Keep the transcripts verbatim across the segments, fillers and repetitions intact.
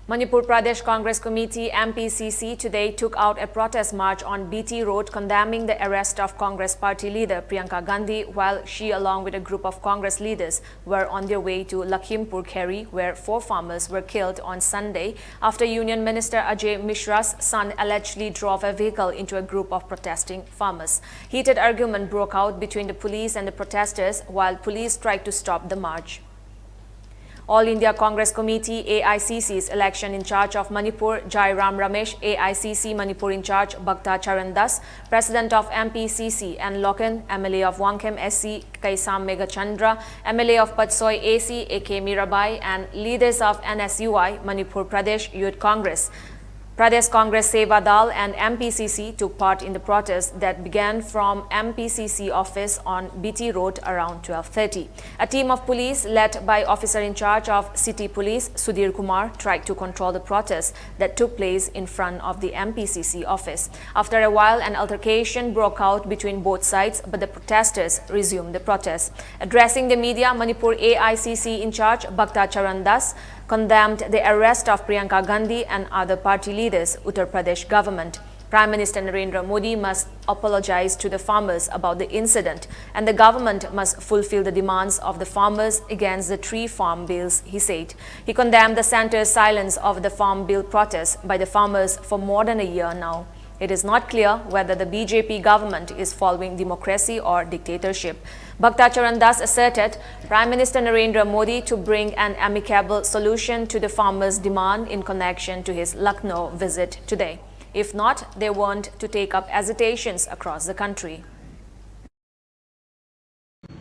Manipur Pradesh Congress Committee, M P C C, today took out a protest march on B T Road, condemning the arrest of Congress party leader Priyanka Gandhi, while she, along with a group of Congress leaders, were on their way to Lakhimpur Kheri, where four farmers were killed on Sunday after Union Minister Ajay Mishra's son allegedly drove a vehicle into a group of protesting farmers. Heated argument broke out between the police and the protesters, while police tried to stop the march. All India Congress Committee, A I C C's election in charge of Manipur, Jairam Ramesh, A I C C Manipur in charge, Bhakta Charan Das, President of M P C C, N Loken, M L A of Wangkhem S C, Keisham Meghachandra, M L A of Patsoi A C, A K Mirabai, and leaders of N S U I, Manipur Pradesh Youth Congress, Pradesh Congress Seva Dal and M P C C took part in the protest that began from M P C C office on B T Road around twelve thirty. A team of police led by officer in charge of City Police Sudhir Kumar tried to control the protest that took place in front of the M P C C office. After a while, an altercation broke out between both sides, but the protesters resumed the protest. Addressing the media, Manipur A I C C in charge Bhakta Charan Das condemned the arrest of Priyanka Gandhi and other party leaders, Uttar Pradesh government. Prime Minister Narendra Modi must apologize to the farmers about the incident, and the government must fulfill the demands of the farmers against the three farm bills, he said. He condemned the centre's silence over the farm bill protests by the farmers for more than a year now. It is not clear whether the B J P government is following democracy or dictatorship. Bhakta Charan Das asserted Prime Minister Narendra Modi to bring an amicable solution to the farmers' demand in connection to his Lucknow visit today. If not, they want to take up agitations across the country.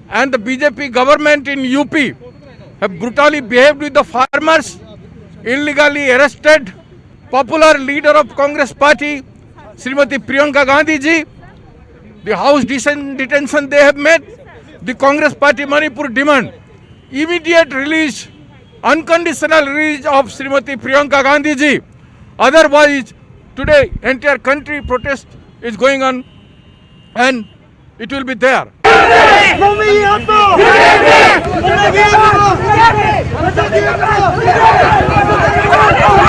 And the B J P government in U P have brutally behaved with the farmers, illegally arrested popular leader of Congress party, Srimati Priyanka Gandhi ji. The house deten- detention they have made, the Congress party Manipur demand immediate release, unconditional release of Srimati Priyanka Gandhi ji. Otherwise, today entire country protest is going on and it will be there. Mummy, Abba! Mummy, Abba!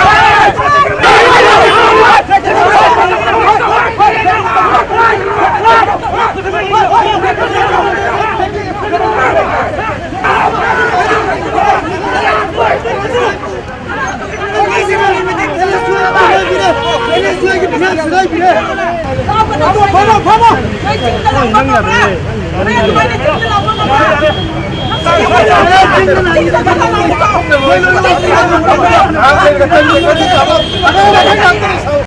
ꯅꯣꯏ ꯆꯤꯡꯗ ꯂꯥꯛꯄ ꯉꯝꯕ꯭ꯔꯥ? ꯅꯣꯏ ꯑꯗꯨꯃꯥꯏꯅ ꯆꯤꯡꯗ ꯂꯥꯛꯄ ꯉꯝꯕ꯭ꯔꯥ? ꯆꯤꯡꯗ ꯂꯥꯛꯄ ꯉꯝꯕ꯭ꯔꯥ?